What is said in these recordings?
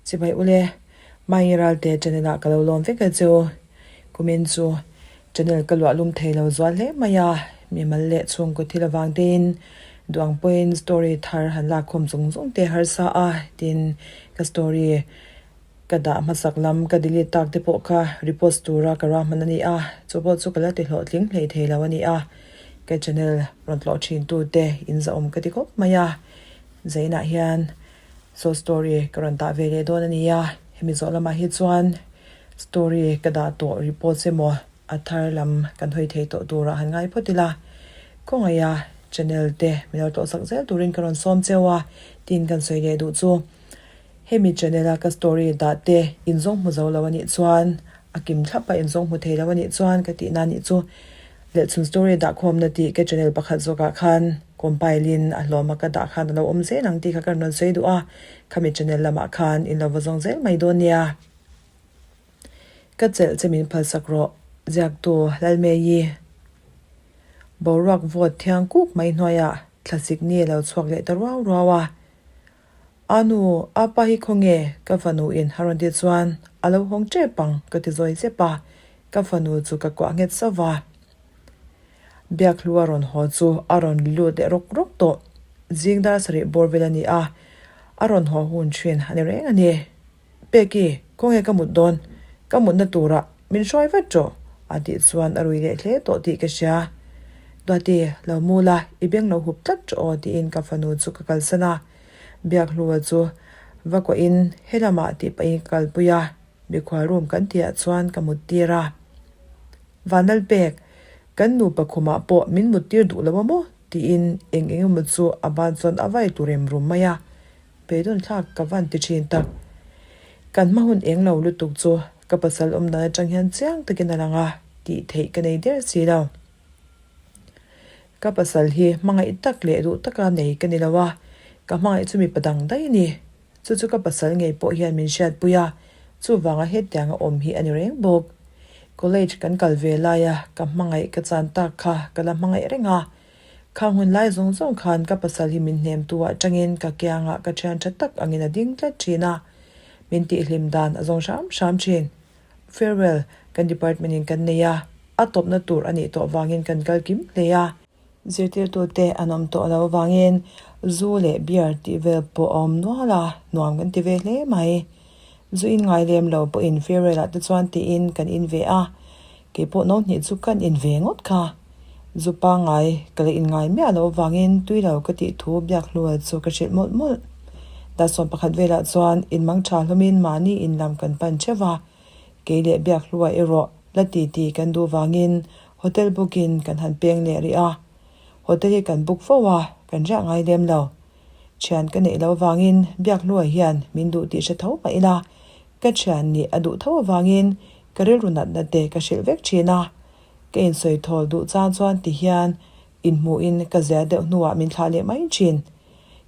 Chibai ule, Maengi Ralte channel ah ka lo lawm vek a chu. Kumin chu channel ka luah lum thei lo zual hle mai a, mimal leh chhungkaw thil avang tein duang pawhin story thar han lak khawm zung zung te harsa a, tin ka story ka dah hmasak lam ka delete tak te pawh kha repost tura ka ruahman a ni a, chu pawh chu ka la ti hlawhtling hlei thei lo a ni a, ka channel rawn tlawh thin tu te in zahawm ka ti khawp mai a, Zainah hian saw story ka rawn dah ve leh dawn a ni a, hemi zawh lamah hi chuan story ka dah tawh repost emaw a thar lam kan hawi thei tawh turah han ngai phawt ila, khawngaih a channel te min lo tlawhsak zel turin ka rawn sawm cheu a, tin kan sawi leh duh chu. Hemi channel a ka story dah te in zawng hmu zo lo a nih chuan, a kim thlap a in zawng hmu thei lo a nih chuan ka tihna a nih chu. Lehchhun story dah khawmna tih ka channel pakhat zawkah khan compile in a hlawm a ka dah khan a lo awm zel ang tih kha ka rawn sawi duh a, khami channel lamah khan in lo va zawng zel mai dawn nia. Ka chelh che min phalsak rawh, ziaktu Lalmei-i. Boruak vawt thiang kuk mai hnuaiah thlasik ni a lo chhuak leh ta ruau ruau a. A nu, a pa hi khawnge? Ka fanu in a rawn ti chuan a lo hawng tep ang ka ti zawi zep a, ka fanu chu ka kuah nghet sauh va. Biakhlu a rawn haw chu a rawn lut leh rawk rawk tawh. Zing dar sarih bawr vel a ni a, a rawn haw hun thin a ni reng a ni. Peki, khawnge ka mut dawn? Ka mutna turah min hruai vat rawh, a tih chuan a rui leh hle tawh tih ka hria. Duati, lo mu la, i beng lo hup tlat rawh aw tiin ka fanu chu ka kalsan a. Biakhlua chu va kuahin he lamah tih pahin ka kalpui a, mikhual room kan tihah chuan ka mut tir a. Vanlalpek, kan nupa khumah pawh min mut tir duh lo a maw? tiin eng eng emaw chu a ban chuan a vai tur em rum mai a. Beidawn thlak ka van ti thin tak. Kan hma hun eng lo lutuk chu ka pasal awm dan atang hian chiang takin a lang a, tih theih ka nei der si lo. Ka pasal hi hmangaih tak leh duh taka nei ka ni lo a, ka hmangaih chu mipa dang daih a ni. Chu chu ka pasal ngei pawh hian min hriatpui a, chuvanga hetianga awm hi a ni reng bawk. College kan kal ve laia ka hmangaih ka chan tak kha ka la hmangaih reng a, Khang hun lai zawng zawng khan ka pasal hi min hnemtu ah tangin ka kiangah ka thian tha tak angin a ding tlat thin a, min tihhlim dan a zawng hram hram thin. Farewell kan department in kan nei a, a tawpna tur a nih tawh vangin kan kal kim hle a. Zirtirtute an awm tawh lo vangin zu leh beer tih vel pawh a awm nual a, nuam kan ti ve hle mai. Zu in ngai lem lo pawhin farewell ah te chuan tiin kan in ve a, keipawh no hnih chu kan in ve ngawt kha. Zu pangngai ka la inngai miah loh avangin tui lo ka tih thu Biakhlua chu ka hrilh mawlh mawlh. Dasawm pakhat velah chuan inmang tha hlawmin mahni in lam kan pan theuh a, kei leh Biakhlua erawh la ti ti kan duh vangin hotel book in kan han peng leh rih a. Hotel hi kan book fo a, kan riah ngai lem lo. Thian ka neih loh avangin Biakhlua hian min duh tih hre tho mah ila, ka thian nih a duh tho avangin ka rilru natna te ka hrilh vek thin a. Ka insawi thawl duh chang chuan ti hian inhmuhin ka zia deuh hnuah min thlah leh mai thin.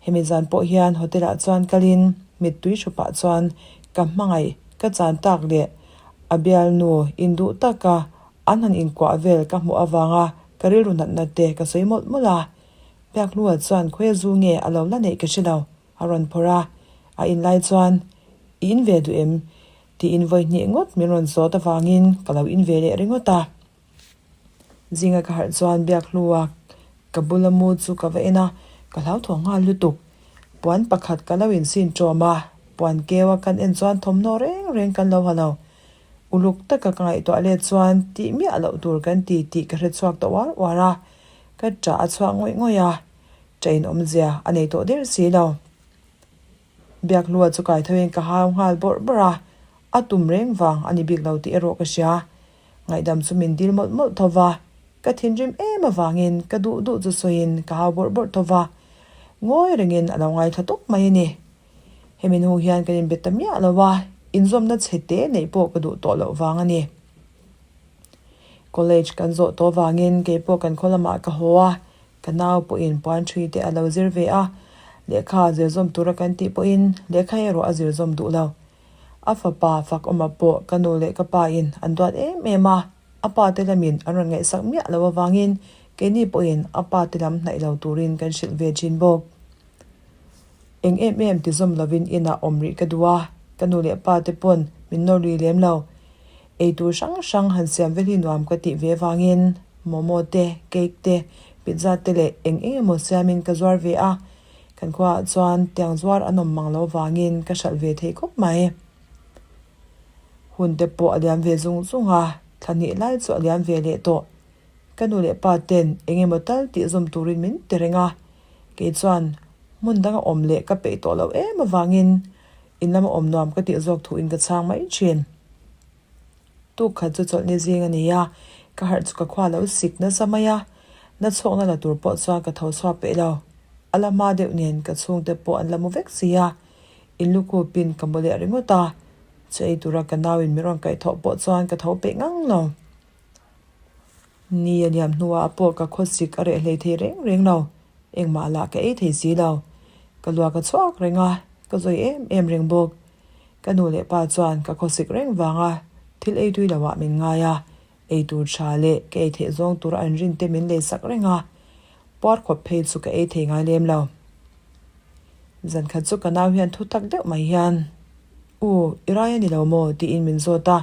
Hemi zan pawh hian hotel ah chuan kalin mittui hrupah chuan ka hmangaih ka chan tak leh a bialnu induh taka an han inkuah vel ka hmuh avanga ka rilru natna te ka sawi mawlh mawlh a. Biakhlua chuan khawi zu nge a lo la neih ka hre lo a rawn phawrh a, a inlai chuan i in ve duh em? Tiin vawi hnih ngawt min rawn zawt avangin ka lo in ve leh ringawt a. Zinga ka harh chuan Biakhlua ka bula mu chu ka va en a, ka hlauthawng nghal lutuk. Puan pakhat ka lo insin ṭawm a, puan keu a kan en chuan thawmhnaw reng reng kan lo ha lo. Uluk taka ka ngaihtuah let chuan tih miah loh tur kan ti tih ka hre chhuak ta uar uar a, ka ṭah a chhuak ngawih ngawih a, ṭah in awmzia a nei tawh der si lo. Biakhlua chu kai thoin ka hau nghal bawrh bawrh a, a tum reng vang a ni bik lo tih erawh ka hria. Ngaihdam chu min dil mawlh mawlh tho va, ka thinrim em avangin ka duh duh chu sawiin ka hau bawrh bawrh tho va, ngawi rengin a lo ngaithla tawp mai a ni. Hemi hnu hian kan inbe ta miah lo a, inzawmna chhe te neih pawh ka duh tawh loh vang a ni. College kan zawh tawh vangin keipawh kan khaw lamah ka haw a, Ka nau pawhin puan ṭhui te a lo zir ve a, lehkha a zir zawm tura kan tih pawhin lehkha erawh a zir zawm duh lo. A fapa Fakawma pawh ka nu leh ka pa in an duat em em a, a pa te lamin an rawn ngaihsak miah lo avangin keini pawhin a pa te lam hnaih lo turin kan hrilh ve ṭhin bawk. Eng em em ti zawm lovin inah awm rih ka duh a. Ka nu leh pa te pawn min nawr lui lem lo. Ei tur hrang hrang han siam vel hi nuam ka tih ve vangin momo te, cake te, pizza te leh eng eng emaw siamin ka zuar ve a. Kan khuaah chuan tiang zuar an awm mang lo vangin ka hralh ve thei khawp mai. Hun te pawh a liam ve zung zung a, thla hnih lai chu a liam ve leh tawh. Ka nu leh pa ten eng emaw tal tih zawm turin min ti reng a, kei chuan hmun danga awm leh ka peih tawh loh em avangin in lama awm nuam ka tih zawk thuin ka chhang mai thin. Tuk khat chu chawlhni zing a ni a, ka harh chu ka khua lo sik nasa mai a, na chhawkna la tur pawh chuan ka tho chhuak peih lo. A la hma deuh nen ka chhungte pawh an la mu vek si a, in lukhupin ka mu leh ringawt a, chu ei tura ka nauin min rawn kaihthawh pawh chuan ka tho peih ngang lo. Ni a liam hnuah pawh ka khawsik a reh hlei thei reng reng lo, engmah lah ka ei thei si lo. Ka luak a chhuak reng a, ka zawi em em reng bawk. Ka nu leh pa chuan ka khawsik reng vanga thil ei tui loah min ngai a, ei tur tha leh ka ei theih zawng tura an rin te min lei sak reng a, puar khawp phei chu ka ei thei ngai lem lo. Zan khat chu ka nau hian thu tak deuh mai hian, U, i rai a ni lo maw? tiin min zawt a,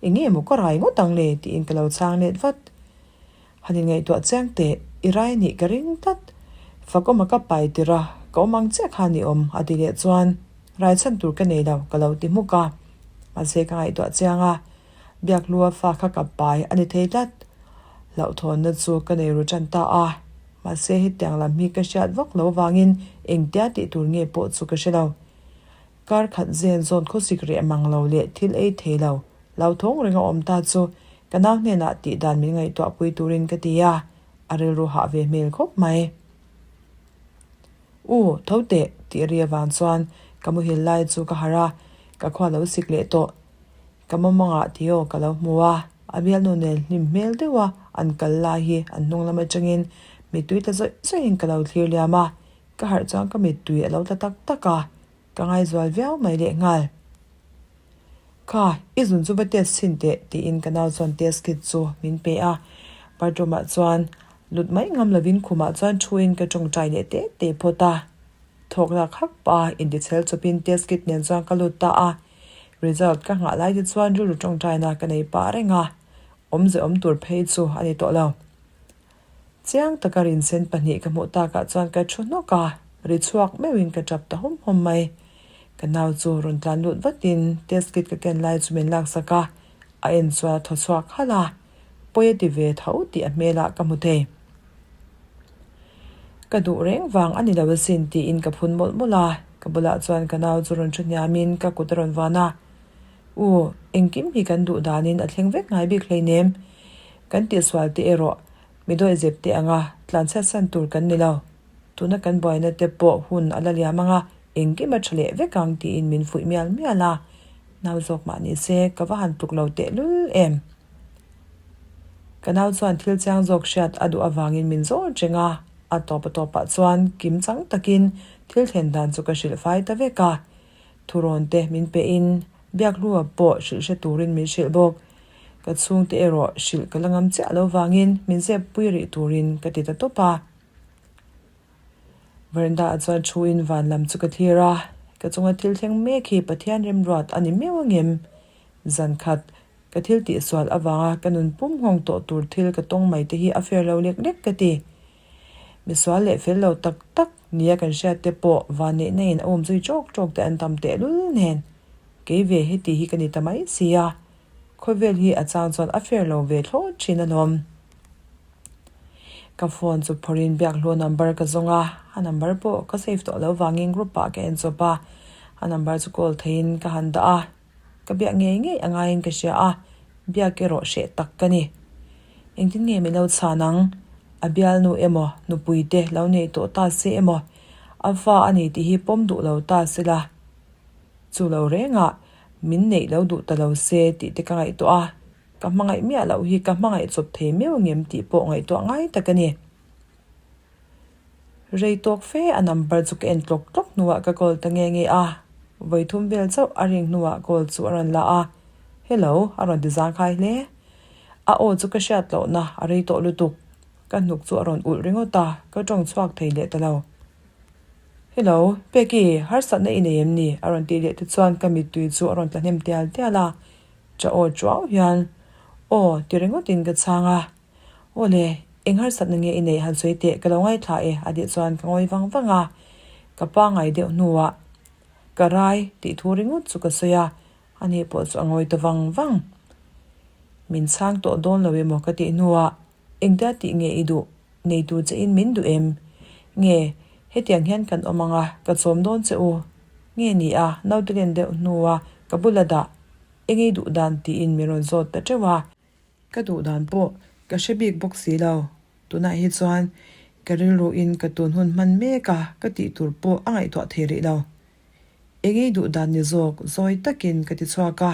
Eng nge maw ka rai ngawt ang le? tiin ka lo chhang let vat. Han inngaihtuah chiang teh, i rai nih ka ring tlat. Fakawma ka pai tirh a, ka awm ang chiah khan i awm, a ti leh chuan rai chhan tur ka nei lo, ka lo ti hmuk a. Mahse ka ngaihtuah chiang a, Biakhlua fa kha ka pai a ni thei tlat. Hlauhthawnna chu ka nei ru tan ta a, mahse hetiang lam hi ka hriat vak lo vangin engtia tih tur nge pawh chu ka hre lo. Kar khat zen zawn khawsik reh mang lo leh thil ei thei lo, hlauthawng renga awm ta chu ka nau hnenah tih dan min ngaihtuah pui turin ka ti a, a rilru hah ve hmel khawp mai. U, tho teh, tih ri avang chuan ka muhil lai chu ka harh a, ka khua lo sik leh tawh. Ka mawmawngah Theo ka lo hmu a, a bialnu nen hlim hmel deuha an kal lai hi an hnung lam atangin mittui tla zawih zawihin ka lo thlir liam a, ka harh chuan ka mittui a lo tla tak tak a. Ka ngaizual viau mai leh nghal. Kha, i zun chu va test chhin teh, tiin ka nau chuan test kit chu min pe a. Bathroom ah chuan lut mai ngam lovin khumah chuan thuin ka tawngtai leh teh teh phawt a. Thawk lak hak pah a intichhel chawpin test kit nen chuan ka lut ta a. Result ka nghah lai te chuan rilru tawngtaina ka nei pah reng a, awmze awm tur phei chu a ni tawh lo. Chiang taka rinsen pahnih ka hmuh takah chuan ka thu hnawk a, ri chhuak meuhin ka tap ta hawm hawm mai. Ka nau chu rawn tlan lut vatin test kit ka ken lai chu min laksak a, a en chuan a thaw chhuak halh a, pawi a ti ve tho tih a hmelah ka hmu thei. Ka duh reng vang a ni lo asin tiin ka phun mawlh mawlh a, ka bulah chuan ka nau chu rawn thu hniamin ka kut a rawn vuan a. U, engkim hi kan duh danin a thleng vek ngai bik hleinem. Kan tihsual te erawh mi dawih zep te anga tlanchhiatsan tur kan ni lo. Tuna kan buaina te pawh hun a la liam anga engkim a tha leh vek ang tiin min fuih mial mial a. Nau zawk mah ni se ka va han tluk lo tehlul em. Ka nau chuan thil chiang zawk hriat a duh avangin min zawr reng a, a tawp a tawpah chuan kim chang takin thil thlen dan chu ka hrilh fai ta vek a. Thurawn te min pe in Biakhlua pawh hrilh hre turin min hrilh bawk. Ka chhungte erawh hrilh ka la ngam chiah lo vangin min zep pui rih turin ka ti ta tawp a. Veranda ah chuan thu in van lam chu ka thlir a, ka chunga thil thleng mek hi Pathian remruat a ni miau angem? Zan khat ka thil tihsual avanga ka nun pum nghawng tawh tur thil ka tawng mai te hi a fair lo lek lek ka ti. Misual leh fel lo tak tak nia kan hriat te pawh vanneihna in a awm zui tawk tawk te an tam tehlul nen. Kei ve heti hi ka ni ta mai si a, khawvel hi a chang chuan a fair lo ve thlawt thin alawm. Ka phone chu phawrhin biakhlua number ka zawng a, a number pawh ka save tawh lo vangin group ah ka en chawp a, a number chu call theihin ka han dah a. Ka biak ngei ngei a ngaiin ka hria a, biak erawh hreh tak ka ni. Engtin nge min lo chhan ang? A bialnu emaw, nupui te lo nei tawh ta se emaw, a fa a ni tih hi pawm duh lo ta se la. Chu lo rengah min neih lo duh ta lo se tih te ka ngaihtuah a, ka hmangaih miah loh hi ka hmangaih chawp thei miau ngem tih pawh ngaihtuah ngai tak a ni. Rei tawk fe a number chu ka en tlawk tlawk hnuah ka call ta nge nge a, vawi thum vel chauh a ring hnuah call chu a rawn la a, Hello a rawn ti zangkhai hle. A aw chu ka hriat lohna a rei tawh lutuk, ka hnuk chu a rawn ulh ringawt a, ka tawng chhuak thei leh ta lo. Hello, Peki, harsatna i nei em ni? a rawn tih leh te chuan ka mittui chu a rawn tla hnem tial tial a. Cha aw chuau hian, Aw, ti ringawtin ka chhang a. Aw le, eng harsatna nge i neih han sawi teh, ka lo ngaithla e, a tih chuan ka ngawi vang vang a. Ka pangai deuh hnuah, Ka rai, tih thu ringawt chu ka sawi a, ani pawh chu a ngawi ta vang vang. Min chhang tawh dawn lo emaw ka tih hnuah, Engtia tih nge i duh? Neitu che in min duh em? Nge, hetiang hian kan awm ang a, ka chawm dawn che u. Nge ni a, naute len deuh hnua ka bula dah eng ei duh dan tiin min rawn zawt ta teuh a. Ka duh dan pawh ka hre bik bawk si lo. Tunah hi chuan ka rilruin ka tun hun hman mek a, ka tih tur pawh a ngaihtuah thei rih lo. Eng ei duh dan ni zawk zawi takin ka ti chhuak a.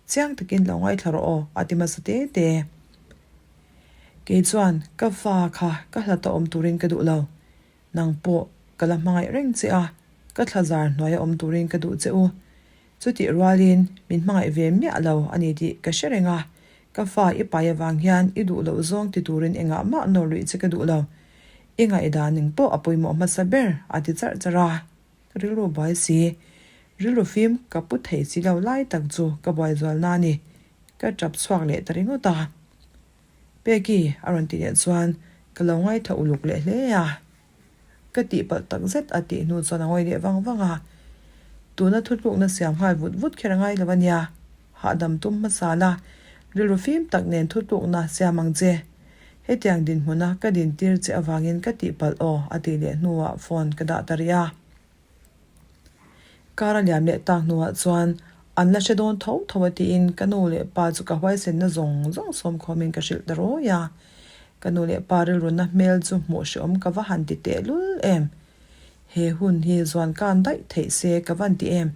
Chiang takin lo ngaithla rawh aw, a ti hmasa te te. Kei chuan ka fa kha ka hlat a awm turin ka duh lo. Nang pawh ka la hmangaih reng che a, ka thlazar hnuaia awm turin ka duh che u. Chutih rualin min hmangaih ve miah lo a ni tih ka hre reng a, ka fa i pai avang hian i duh loh zawng ti turin engah mah nawr luih che ka duh lo. I ngaihdan eng pawh a pawimawh hmasa ber, a ti charh charh a. Ka rilru buai si, rilru fim ka pu thei si lo lai tak chu ka buai zual na ni. Ka tap chhuak leh ta ringawt a. Peki a rawn tih leh chuan ka lo ngaitha uluk leh hle a. Ka tihpalh tak zet a tih hnu chuan a ngawi leh vang vang a. Tuna thutlukna siam nghal vut vut kher a ngai lo a nia. Hahdam tum hmasa la, rilru fim tak nen thutlukna siam ang che. Hetiang dinhmuna ka dintir che avangin ka tihpalh aw a tih leh hnuah phone ka dah ta rih a. Car a liam leh tak hnuah chuan an la hre dawn tho tho a tiin ka nu leh pa chu ka huaisenna zawng zawng sawmkhawmin ka hrilh ta rawi a. Ka nu leh pa rilruna hmel chu hmuh hreawm ka va han ti tehlul em. He hun hi zuan kan daih theih se ka van ti em.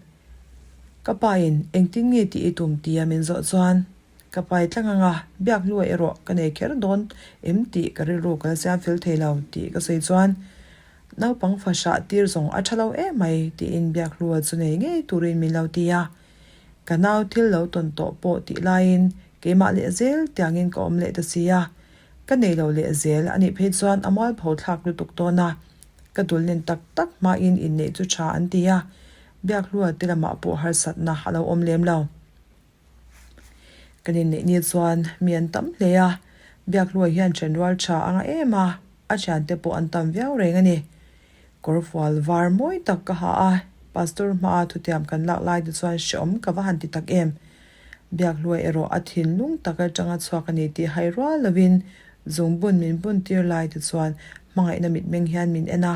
Ka pa in engtin nge tih i tum tia min zawh chuan ka pai tlang anga biak hluai erawh ka nei kher dawn em tih ka rilru ka la siam fel thei lo tih ka sawi chuan naupang fa hrah tir zawng a tha lo em mai tiin biak hlua chu nei ngei turin min lo ti a. Ka nau thil lo tawn tawh pawh tih laiin keimah leh zel tiangin ka awm leh ta si a, ka nei lo leh zel anih phei chuan a mualpho thlak lutuk dawn a. Ka dul nen tak tak hmain inneih chu tha an ti a, Biakhlua te lamah pawh harsatna a lo awm lem lo. Kan inneih ni chuan mi an tam hle a, Biakhlua hian ṭhenrual ṭha a ngah em a, a ṭhiante pawh an tam viau reng a ni. Kawrfual var mawi tak ka ha a, Pastor hmaa thutiam kan lak lai te chuan hreawm ka va han ti tak em. Biakhlua erawh a thinlung tak aṭanga chhuak a ni tih hai rual lovin Zungbun min bun tir lai te chuan hmangaihna mitmeng hian min en a,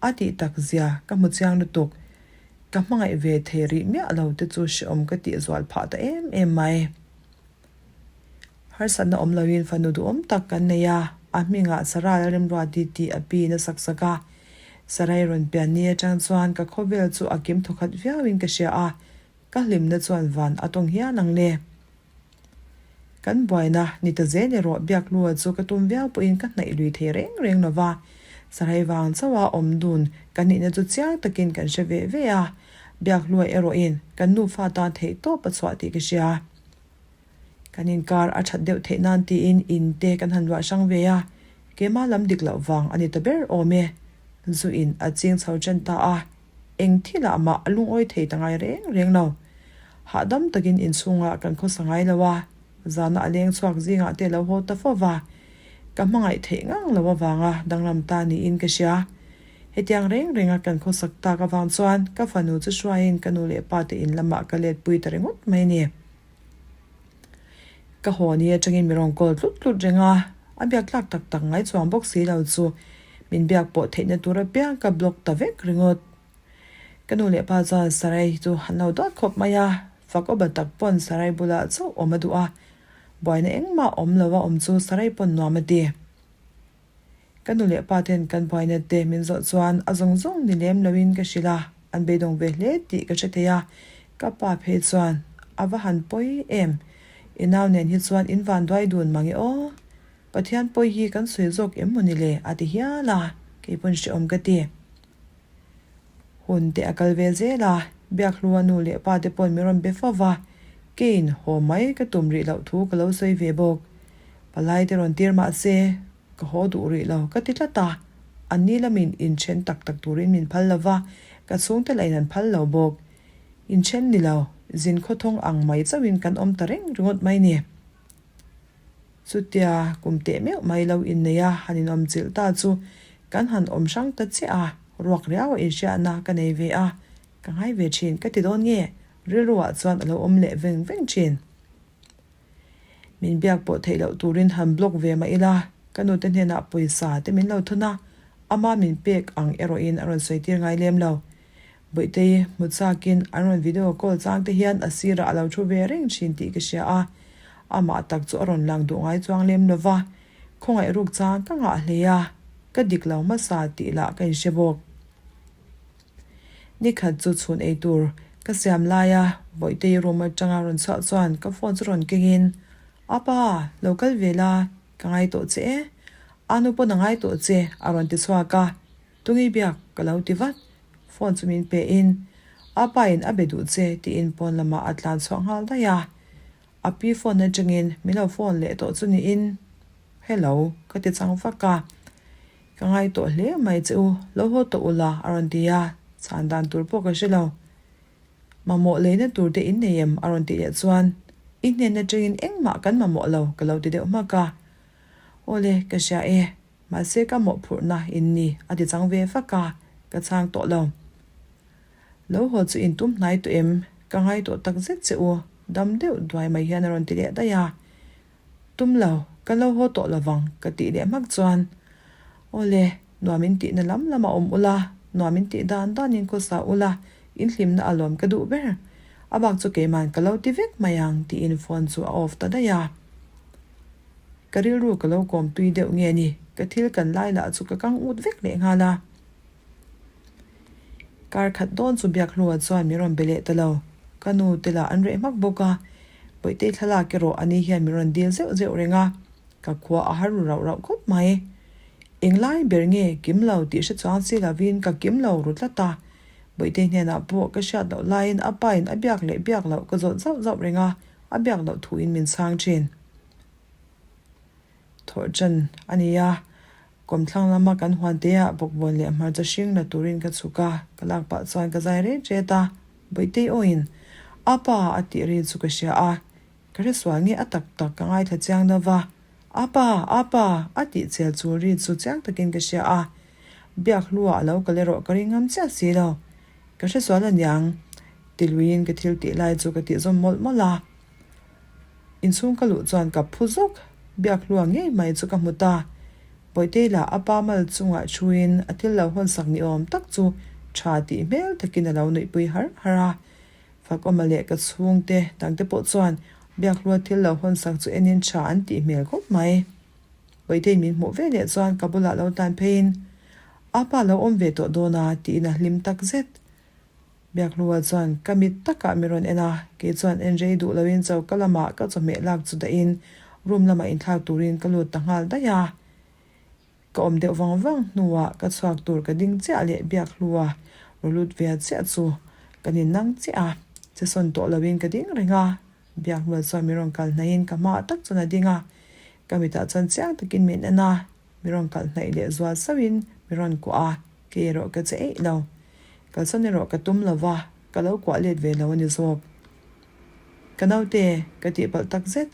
a tih tak zia ka hmu chiang lutuk. Ka hmangaih ve thei rih miah lo te chu hreawm ka tih zual phah ta em em mai. Harsatna awm loin fanu duhawm tak kan nei a, a hmingah Sarah Lalremruati tih a pi in a sak sak a. Sarai rawn pian ni atang chuan ka khawvel chu a kim thawkhat viauin ka hria a, ka hlimna chuan van a tawng hial ang le. Kan buaina ni ta zel erawh Biaklua chu ka tum viau pawhin ka hnaih lui thei reng reng lo va, Sarai vang chauha awm dun kan nihna chu chiang takin kan hre ve ve a, Biaklua erawhin kan nufa tan theih tawp a chhuah tih ka hria. Kan inkar a that deuh theih nan tiin in te kan han luah hrang ve a, keimah lam dik loh vang a ni ta ber awm e. Zu in a ching chho chen ta a. Eng thilah mah a lungawi thei ta ngai reng reng lo. Hahdam takin inchhungah kan khawsa ngai lo a, zana a leng chhuak zingah te lo haw ta fo va. Ka hmangaih theih ngang lo avanga danglam ta niin ka hria. Hetiang reng renga kan khawsak tak avang chuan ka fanu chu hruaiin ka nu leh pa te in lamah ka let pui ta ringawt mai ni. Ka haw ni atangin mi rawn call tlut tlut reng a, a biak tlak tak tak ngai chuang bawk si lo chu min biak pawh theihna tur apiang ka block ta vek ringawt. Ka nu leh pa chuan Sarai chu an lo dawt khawp mai a, fak awba tak pawn Sarai bulah chauh awm a duh a, buaina engmah awm lo a awm chu Sarai pawn nuam a ti. Ka nu leh pa ten kan buaina te min zawh chuan a zawng zawng ni lem loin ka hrilh a, an beidawng ve hle tih ka hre thei a, ka pa phei chuan a va han pawi em, i nau nen hi chuan in van duai dun mang e aw, Pathian pawi hi kan sawi zawk em maw ni le a ti hial a, kei pawn hrehawm ka ti. Hun te a kal ve zel a, Biakhlua nu leh pa te pawn min rawn be fo va, keiin haw mai ka tum rih loh thu ka lo sawi ve bawk. Palai te rawn tir mah se, ka haw duh rih lo ka ti tlat a. Anni lamin inthen tak tak turin min phal lo va, ka chhungte lahin an phal lo bawk. Inthen ni lo, zin khawthawng ang mai chauhin kan awm ta reng ringawt mai ni. Chutia kum teh meuh mai lo innei a han inawm chilh ta chu kan han awm hrang ta chiah a, ruak riau a inhriatna ka nei ve a, ka ngai ve thin ka ti dawn nge? Rilruah chuan a lo awm leh veng veng thin. Min biak pawh theih loh turin han block ve mah ila, ka nute hnenah pawisa te min lo thun a, ama min pek ang erawhin a rawn sawi tir ngai lem lo. Bawihtei hmu chakin an rawn video call chang te hian a sirah a lo thu ve reng thin tih ka hria a, amah tak chu a rawn lang duh ngai chuang lem lo va, khawngaih ruk chang ka ngah hle a, ka dik lo hmasa tih lah ka inhre bawk. Nikhat chu chhun ei tur ka siam laia Bawihtei room atanga rawn chhuah chuan ka phone chu rawn kengin, Apa, lo kal ve la, ka ngai tawh che e. Anu pawn a ngai tawh che, a rawn ti chhuak a. Tungi biak ka lo ti vat. Phone chu min pe in, Apa in a be duh che, tiin pawn lamah a tlan chhuah nghal daih a. A pi phone atangin min lo phone leh tawh chu niin, Hello, ka ti chang vak a. Ka ngai tawh hle mai che u, lo haw tawh u la, a rawn ti a, chhan dan tur pawh ka hre lo. Mamawh leina tur te in nei em? a rawn tih leh chuan, I hnen atangin engmah kan mamawh lo, ka lo ti deuh hmak a. Awle, ka hria e, mahse ka mawhphurhna in ni, a ti chang ve fak a, ka chhang tawh lo. Lo haw chu in tum hnai tawh em? Ka ngai tawh tak zet che u, dam deuh duai mai hian a rawn ti leh daih a. Tum lo, ka lo haw tawh lovang ka tih leh hmak chuan, Awle, nuam in tihna lam lam a awm ula, nuam in tih dan dan in khawsa ula, in hlimna a lawm ka duh ber. A bak chu keiman ka lo ti vek mai ang tiin phone chu a off ta daih a. Ka rilru ka lo kawm tui deuh nge ni, ka thil kan lai lah chu ka kang ut vek leh nghal a. Kar khat dawn chu Biakhlua chuan min rawn be leh ta lo. Ka nu te lah an reh hmak bawk a, Bawihtei thlalak erawh ani hian min rawn dil zeuh zeuh reng a, ka khua a har ru rauh rauh khawp mai. Englai ber nge kim lo tih hre chuang si lovin ka kim lo ru tlat a, Bawihtei hnenah pawh ka hriat loh laiin a pain a biak leh biak loh ka zawt zauh zauh reng a, a biak loh thuin min chhang thin. Thawhṭan a ni a, Kawmthlang lama kan huan teah bawkbawn leh hmarcha hring la turin ka chhuk a, ka lak pah chuan ka zai ret ret a, Bawihtei awin, Apa! a tih ri chu ka hria a, ka hresual nge a tak tak ka ngaithla chiang deuh va, Apa! Apa! a tih chel chul ri chu chiang takin ka hria a, biak hlua a lo kal erawh ka ring ngam chiah si lo, ka hresual aniang ti luiin ka thil tih lai chu ka tih zawm mawlh mawlh a. Inchhung ka luh chuan ka phu zawk, biak hlua ngei mai chu ka hmu ta. Bawihtei lah a pa mal chungah thuin a thil lo hawn sak ni awm tak chu tha tih hmel takin a lo nuihpui har har a. Fakawma leh ka chhungte dangte pawh chuan biak hlua thil lo hawn sak chu enin tha an tih hmel khawp mai. Bawihtei min hmuh ve leh chuan ka bulah lo tlan pheiin, A pa lo awm ve tawh dawn a tiin a hlim tak zet. Biakhlua chuan ka mit takah min rawn en a, kei chuan en rei duh loin choka lamah ka chawhmeh lak chu dahin room lamah inthlak turin ka lut ta nghal daih a. Ka awm deuh vang vang hnuah ka chhuak tur ka ding chiah leh Biakhlua raw lut ve chiah chu kan innang chiah a, che sawn tawh loin ka ding reng a. Biakhlua chuan min rawn kal hnaihin ka hmaah tak chuan a ding a, ka mitah chuan chiang takin min en a, min rawn kal hnaih leh zual sauhin min rawn kuah a, kei erawh ka che eih lo. Kalsawn erawh ka tum lo va, ka lo kuah let ve lo a ni zawk. Ka naute, ka tihpalh tak zet.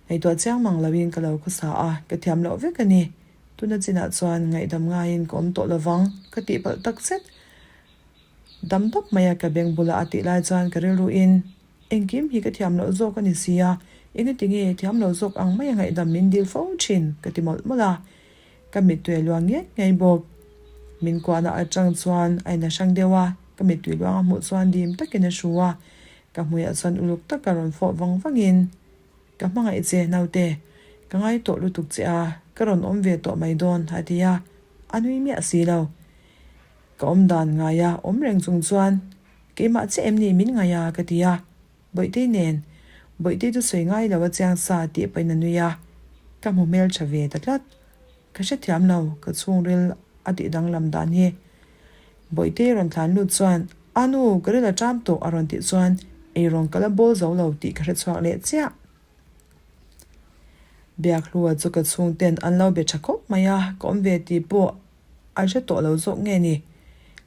Ngaihtuah chiang mang loin ka lo khawsa a, ka thiam loh vek a ni. Tuna chinah chuan ngaihdam ngaiin ka awm tawh lo vang, ka tihpalh tak zet. Dam dap maia ka beng bula a tih lai chuan ka rilruin, Engkim hi ka thiam loh zawk a ni si a, engati nge thiam lo zawk ang maia ngaihdam min dil fo thin? ka ti mawlh mawlh a. Ka mittui a luang ngei ngei bawk. Min kuahna atang chuan a in a hrang deuh a, ka mittui luang a hmuh chuan dim takin a hru a, ka hmuiah chuan uluk taka rawn fawh vang vangin, Ka hmangaih che naute, ka ngai tawh lutuk che a, ka rawn awm ve tawh mai dawn, a ti a, a nui miah si lo. Ka awm dan ngaia awm reng chung chuan, Keimah che em ni min ngaih a? ka ti a. Bawihtei nen, Bawihtei chu sawi ngai lo a chiang sa tih pahin a nui a, ka hmu hmel tha ve ta tlat. Ka hrethiam lo, ka chhungril a tih danglam dan hi. Bawihtei rawn tlan lut chuan, A nu, ka ril a ṭam tawh a rawn tih chuan eirawng ka la bawl zo lo tih ka hrechhuak leh chiah. Biakhlua chu ka chhungten an lo be ṭha khawp mai a, ka awm ve tih pawh. A hre tawh lo zawk nge ni?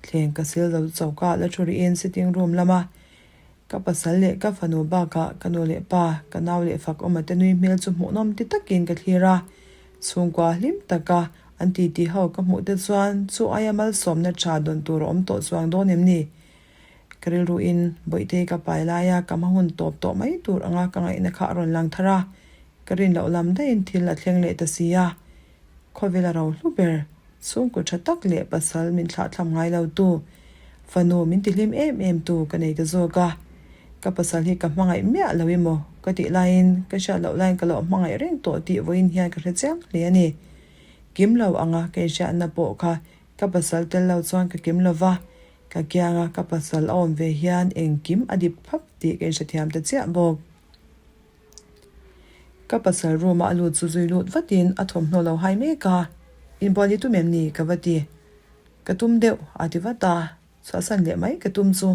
Thleng ka sil lo choka la thu rihin sitting room lama ka pasal leh ka fanu bakah ka nu leh pa, ka nau leh fak awma te nui hmel chu hmuhnawm ti takin ka thlir a. Chhungkua hlim taka an titi ho ka hmuh te chuan chu aia malsawmna tha dawn tur a awm tawh chuang dawn em ni? Ka rilruin Bawihtei ka pai laia ka hma hun tawp tawh mai tur anga ka ngaihna kha a rawn lang thar a, ka rin loh lam daihin thil a thleng leh ta si a. Khawvel a ro hlu ber, chhungkaw tha tak leh pasal min thlahthlam ngai lo tu, fanu min tihlim em em tu ka nei ta zawk a. Ka pasal hi ka hmangaih miah lo emaw ka tih laiin ka hriat loh laiin ka lo hmangaih reng tawh tih vawiin hian ka hre chiang hle a ni. Kim lo anga ka inhriatna pawh kha ka pasal tel lo chuan ka kim lo va, ka kianga ka pasal a awm ve hian engkim a dip phap tih ka inhrethiam ta chiah bawk. Ka pasal room a a lut chu zui lut vatin a thawmhnaw lo hai mek a, Inbual i tum em ni? ka va ti. Ka tum deuh, a ti vat a, chhuahsan leh mai ka tum chu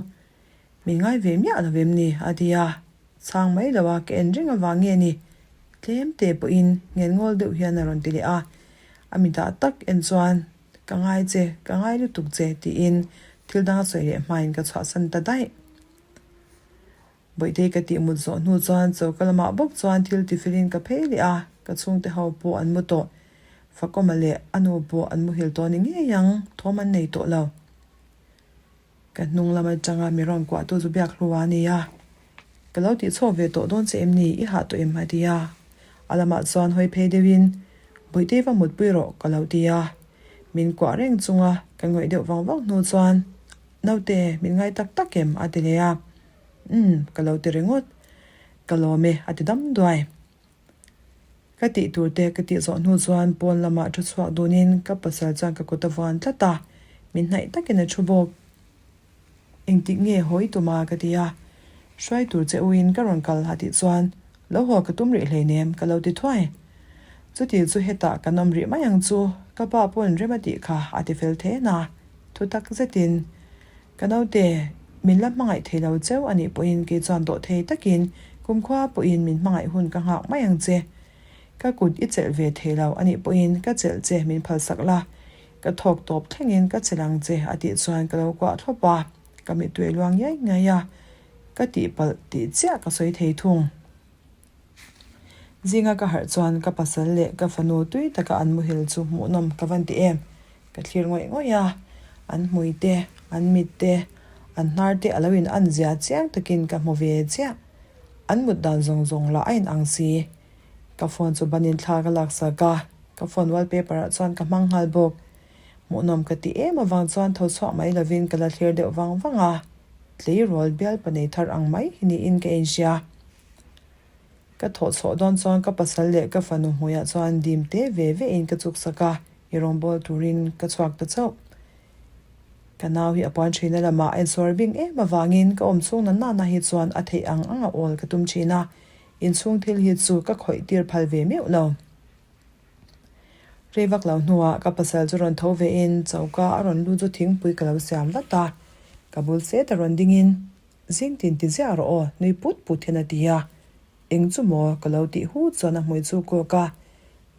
min ngai ve miah lo em ni? a ti a, chhang mai lo a ka en reng avang nge ni? Tlem te pawhin ngen ngawl deuh hian a rawn ti leh a, a mitah tak en chuan Ka ngai che, ka ngai lutuk che tiin thil dang a sawi leh hmain ka chhuahsan ta daih. Bawihtei ka tih mut zawh hnu chuan choka lamah bawk chuan thil tifilin ka phei leh a, ka chhungte ho pawh an mu tawh. Fakawma leh a nu pawh an muhil tawh ni ngei ang, thawm an nei tawh lo. Ka hnung lam atanga mi rawn kuahtu chu biak hlu a ni a, Ka lo tih chhuak ve tawh dawn che em ni, i hah tawh em? a ti a. A lamah chuan hawi phei deuhin, Bawihtei va mutpui rawh ka lo ti a. Min kuah reng chunga ka ngawih deuh vang vang hnu chuan, Naute, min ngai tak tak em? a ti leh a. Umm, ka lo ti ringawt. Ka lawm e, a ti dam duai. Ka tih tur te ka tih zawh hnu chuan pawn lamah thu chhuak dunin ka pasal chuan ka kut a vuan tlat a, min hnaih takin a thu bawk. Engtik nge hawi tum a? ka ti a. Hruai tur che uin ka rawn kal a tih chuan lo haw ka tum rih hleinem ka lo ti thuai. Chuti chu hetah kan awm rih mai ang chu, ka pa pawn rem a tih kha a ti fel then a, thu tak zetin Ka naute, min la hmangaih thei lo cheu a nih pawhin kei chuan dawh thei takin kumkhua pawhin min hmangaih hun ka nghak mai ang che. Ka kut i chelh ve thei lo a nih pawhin ka chelh che min phalsak la, ka thawk tawp thlengin ka chelh ang che a tih chuan ka lo kuah thlawp a, ka mittui luang ngiai ngiai a, ka tihpalh tih chiah ka sawi thei thung. Zinga ka harh chuan ka pasal leh ka fanu tui taka an muhil chu hmuhnawm ka van ti em. Ka thlir ngawih ngawih a, an hmui te, an mit te, an hnar te a lo in an zia chiang takin ka hmu ve chiah. An mut dan zawng zawng lah a in ang si. Ka phone chu banin thla ka laksak a, ka phone wallpaper ah chuan ka hmang nghal bawk. Hmuhnawm ka ti em avang chuan tho chhuak mai lovin ka la thlir deuh vang vang a, tleirawl bialpa nei thar ang mai hi niin ka inhria. Ka thawh chhuah dawn chuan ka pasal leh ka fanu hmuiah chuan dim te ve ve in ka chuk sak a, i rawngbâwl turin ka chhuak ta chauh. Ka nau hi a puan ṭhina lamah a insuar bing em avangin ka awm chhung na nana hi chuan a theih ang ang a awl ka tum ṭhin a, inchhung thil hi chu ka khawih tir phal ve meuh lo. Rei vak lo hnuah ka pasal chu rawn tho ve in choka a rawn lu chu thingpui ka lo siam vat a, ka bul set a rawn ding in Zing tin ti ziah rawh aw, nui put put hian a ti a. Eng chu maw ka lo tih hu chuan a hmui chu kawk a,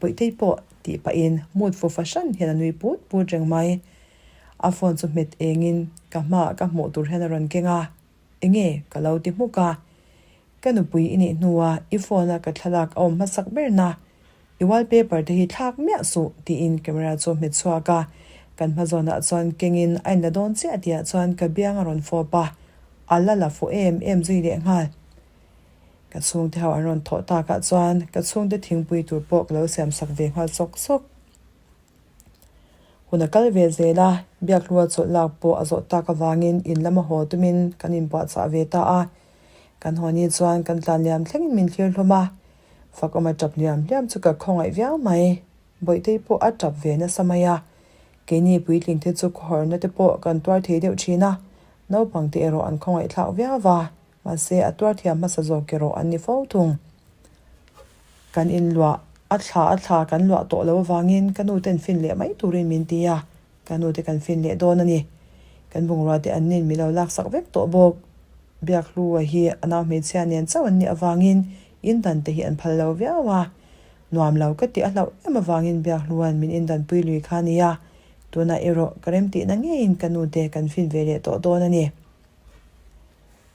Bawihtei pawh tih pahin mut fu fahran hian a nui put put reng mai. A phone chu hmet engin ka hmaah ka hmuh tur hian a rawn keng a, Enge? ka lo ti hmuk a. Ka nupui i nih hnua i phone a ka thlalak a awm hmasak ber na, I wallpaper te hi thlak miah suh tiin camera chu a hmet chhuak a, kan hma zawnah chuan kengin a inla dawn chiah tihah chuan ka biang a rawn fawp a, a la la fuh em em zui leh nghal. Ka chhungte ho an rawn thawh takah chuan ka chhungte thingpui tur pawh ka lo siam sak ve nghal sawk sawk. Hun a kal ve zel a, Biakhlua chawlh lak pawh a zawh tak avangin in lama haw tumin kan inbuahchah ve ta a. Kan haw ni chuan kan tlan liam thlengin min thlir hlawm a, Fakawma tap hliam hliam chu ka khawngaih viau mai. Bawihtei pawh a tap ve nasa mai a, keini puitling te chu khawharna te pawh kan tuar thei deuh thin a, naupang te erawh an khawngaih thlak viau va, mahse a tuar thiam hmasa zawk erawh an ni fo thung. Kan inluah a thla a thla kan luah tawh lo avangin ka nu ten fin leh mai turin min ti a, Ka nu te kan fin leh dawn a ni. Kan bungrua te an nin mi lo laksak vek tawh bawk. Biakhlua hi a nau hmeichhia nen chauh an nih avangin indan te hi an phal lo viau a. Nuam lo ka tih a hlauh em avangin Biakhlua'n min indanpui lui kha a ni a. Tunah erawh ka remtihna ngeiin ka nu te kan fin ve leh tawh dawn a ni.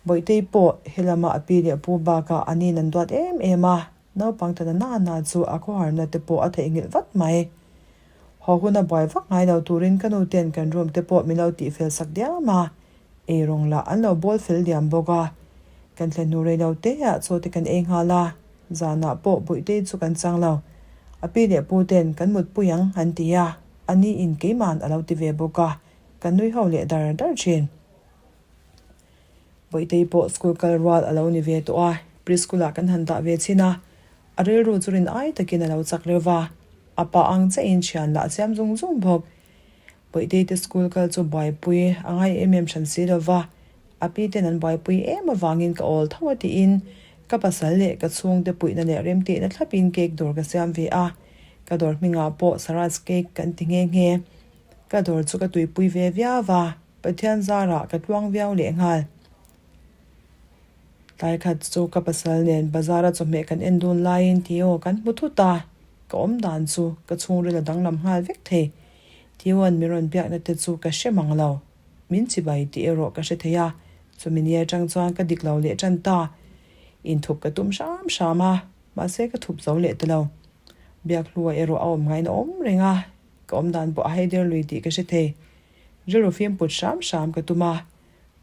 Bawihtei pawh helama a pi leh pu bakah a nin an duat em em a, naupang ta na na chu a khawharna te pawh a theihnghilh vat mai. Haw huna buai vak ngai lo turin ka nu ten kan room te pawh min lo tihfel sak diam a, eirawng lah an lo bawl fel diam bawk a. Kan thlen hnu rei lo te ah chaw te kan ei nghal a, zanah pawh Bawihtei chu kan chang lo. A pi leh pu ten kan mutpui ang an ti a, a ni in keiman a lo ti ve bawk a, kan nui ho leh dar dar thin. Bawihtei pawh school kal rual a lo ni ve tawh a, preschool ah kan han dah ve chhin a, a rilru chu rin ai takin a lo chak reuh va, a pa ang chiahin thian lah a siam zung zung bawk. Bawihtei te school kal chu buaipui a ngai em em hran si lo va, a pi ten an buaipui em avangin ka awl tho a tiin ka pasal leh ka chhungte puihna leh remtihna thlapin cake dawr ka siam ve a, ka dawr hmingah pawh Sarah's Cake kan ti nghe nghe. Ka dawr chu ka tuipui ve viau va. Pathian zarah ka tluang viau leh nghal. Tlai khat chu ka pasal nen bazar a chawhmeh kan en dun laiin Theo kan hmu thut a, ka awm dan chu ka chhungril a danglam nghal vek thei. Theo-a'n min rawn biakna te chu ka hre mang lo. Min chibai tih erawh ka hre thei a, chumi ni atang chuan ka dik lo leh tan ta. Inthup ka tum hram hram a, mahse ka thup zo leh ta lo. Biakhlua erawh a awm ngain a awm reng a, ka awm dan pawh a haider lui tih ka hre thei. Rilru fim put hram hram ka tum a,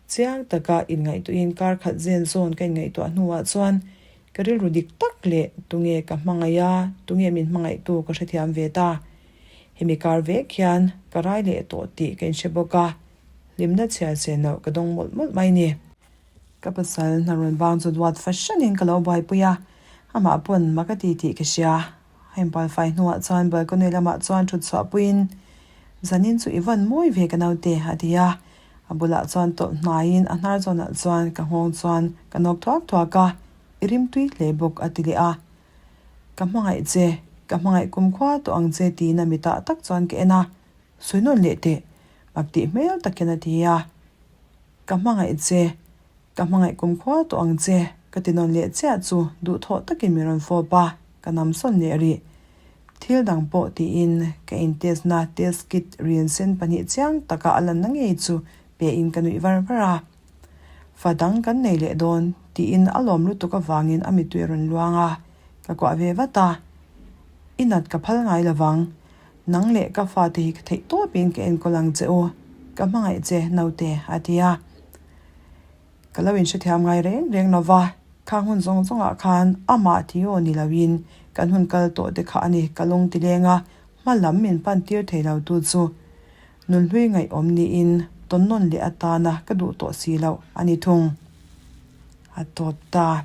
chiang taka inngaihtuahin kar khat zen zawn ka inngaihtuah hnuah chuan ka rilru dik tak leh tunge ka hmangaih a, tunge min hmangaihtu ka hrethiam ve ta. Hemi kar vek hian ka rai leh tawh tih ka inhre bawk a, hlimna chhiar chen loh ka dawng mawlh mawlh mai ni. Ka pasal hna rawn bang chu duat fahranin ka lo buaipui a, amah pawn mak a ti tih ka hria. A inbualfai hnuah chuan balcony lamah chuan thut chhuah puiin, Zanin chu i van mawi ve ka naute, a ti a. A bulah chuan tawlh hnaiin a hnar zawnah chuan ka nghawng chuan ka nawk thuak thuak a, I rim tui hle bawk, a ti leh a. Ka hmangaih che, ka hmangaih kumkhua tawh ang che tiin a mitah tak chuan ka en a, Sawi nawn leh teh, mak tih hmel takin a ti a. Ka hmangaih che, Ka hmangaih kumkhua tawh ang che, ka ti nawn leh chiah chu duhthawh takin min rawn fawp a, ka nam sawn leh rih. Thil dang pawh tiin ka in test na test kit rian sen pahnih chiang taka a lanna ngei chu pe in ka nuih var var a. Fa dang kan nei leh dawn tiin a lawm lutuk avangin a mittui a rawn luang a, ka kuah ve vat a. I nat ka phal ngai lovang, nang leh ka fate hi ka theih tawpin ka enkawl ang che u, ka hmangaih che naute a ti a. Ka lo inhrethiam ngai reng reng lo va, khang hun zawng zawngah khan amah tih aw ni loin kan hun kal tawh te kha a ni ka lung ti leng a, hma lam min pan tir thei lo tu chu nunhlui ngaihawm niin tawn nawn leh atana ka duh tawh si loh a ni thung. A tawp ta.